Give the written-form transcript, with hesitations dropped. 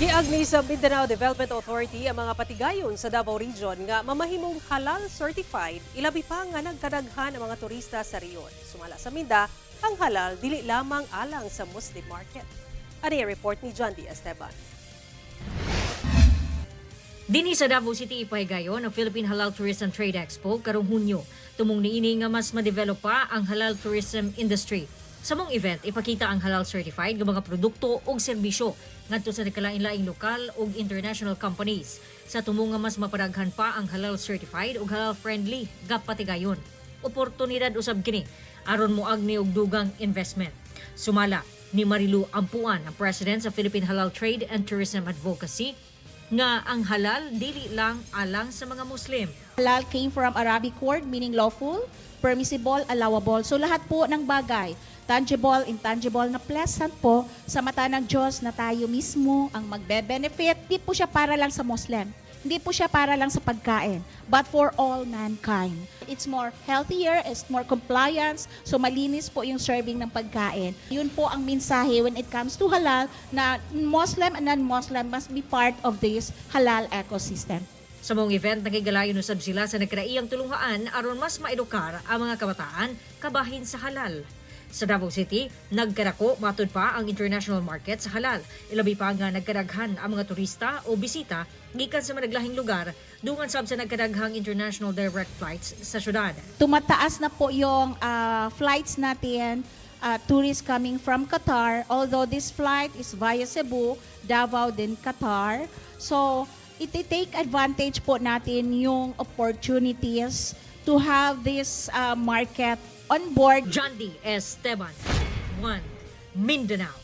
Giagni sa Mindanao Development Authority ang mga patigayon sa Davao Region nga mamahimong halal certified, ilabi pa nga nagkadaghan ang mga turista sa rehiyon. Sumala sa Minda, ang halal dili lamang alang sa Muslim market. Ani ang report ni John D. Esteban. Dinhi sa Davao City ipahigayon ang Philippine Halal Tourism Trade Expo karong Hunyo. Tumong niini nga mas ma-develop pa ang halal tourism industry. Sa maong event, ipakita ang halal certified nga mga produkto ug serbisyo ngadto sa nagkalain-laing lokal ug international companies. Sa tumong nga mas mapadaghan pa ang halal certified ug halal friendly nga patigayon. Oportunidad usab kini aron moagni og dugang investment. Sumala ni Marilu Ampuan, ang president sa Philippine Halal Trade and Tourism Advocacy, nga ang halal dili lang alang sa mga Muslim. Halal came from Arabic word meaning lawful, permissible, allowable. So lahat po ng bagay, tangible, intangible, na pleasant po sa mata ng Diyos na tayo mismo ang magbe-benefit. Hindi po siya para lang sa Muslim. Hindi po siya para lang sa pagkain, but for all mankind. It's more healthier, it's more compliance, so malinis po yung serving ng pagkain. Yun po ang mensahe when it comes to halal na Muslim and non-Muslim must be part of this halal ecosystem. Sa maong event, nakigalayon usab sila sa nagkaraiyang tulunghaan aron mas maedukar ang mga kabataan kabahin sa halal. Sa Davao City, nagkarako matud pa ang international market sa halal. Ilabi pa nga nagkadaghan ang mga turista o bisita gikan sa managlahing lugar dungan sab sa nagkadaghang international direct flights sa syudad. Tumataas na po yung flights natin, tourists coming from Qatar, although this flight is via Cebu, Davao, then Qatar. So, iti-take advantage po natin yung opportunities to have this market on board. John D. Esteban, 1 Mindanao.